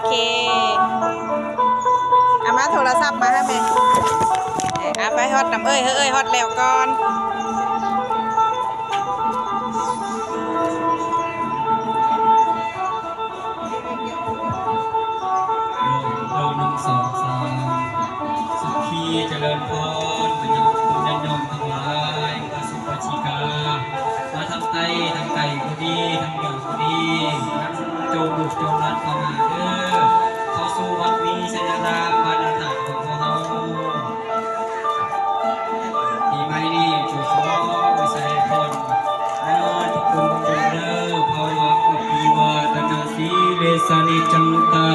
ເຄ ເອົາມາໂທລະສັບມາໃຫ້ແມ່ ເອີ ເອົາໄປຮອດນຳເອື້ອຍ ເອີ ເອື້ອຍຮອດແລ້ວກ່ອນ. ໂດຍ ໂດຍ ໜຶ່ງ ສອງ ສາມ ສຸຂີຈະເລີນພອນ ມາຍັງຄຸນຍາດໂຍມທັງຫຼາຍ ພາສຸພາສິກາ ມາທາງໃຕ້ທາງໄກກໍດີ ທາງເໜືອກໍດີ ນຳໂຈມລູກໂຈມຫຼານເຂົ້າມາເດີ້ ເຂົ້າສູ່ວັດວິໄຊຍາລາມ ບ້ານນາທາດຂອງພວກເຮົາ. ປີໃໝ່ນີ້ ຂໍອວຍໄຊພອນ ເອີ ທຸກຄົນທຸກຄົນເດີ້ ພາວະອະພິວາທະນະ ສີລິສານິຈັງ ນິດຖາ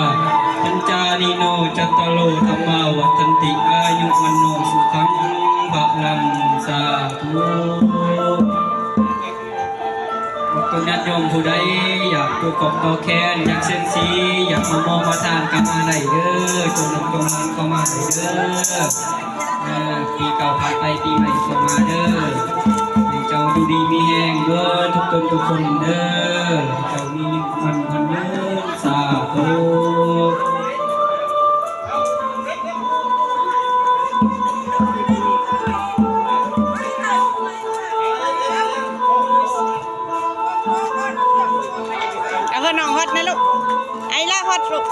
ປັນຈານິໂນ ຈັດຕາໂລ ທຳມາ ວັດທັນຕິ ອາຍຸ ວັນໂນ ສຸຂັງ ພະລັງ ສາທຸ. ຍາດໂຍມຜູ້ໃດຢາກຜູກຂ້ອງຕໍ່ແຂນ ຢາກເຊັນສີ ຢາກມາໝໍມາທານ ກໍມາໄດ້ເດີ້ ໂຈມລູກໂຈມຫຼານກໍມາໄດ້ເດີ້. ເອີ ປີເກົ່າຜ່ານໄປ ປີໃໝ່ເຂົ້າມາເດີ້ ໃຫ້ເຈົ້າຢູ່ດີມີແຮງເດີ້ ທຸກຄົນທຸກຄົນເດີ້ ໃຫ້ເຈົ້າມີເງິນມັນພັນເງິນ ສາທຸ. ເອົາເຮືອນ້ອງຮອດນະລູກ ໄອລາຮອດລູກ.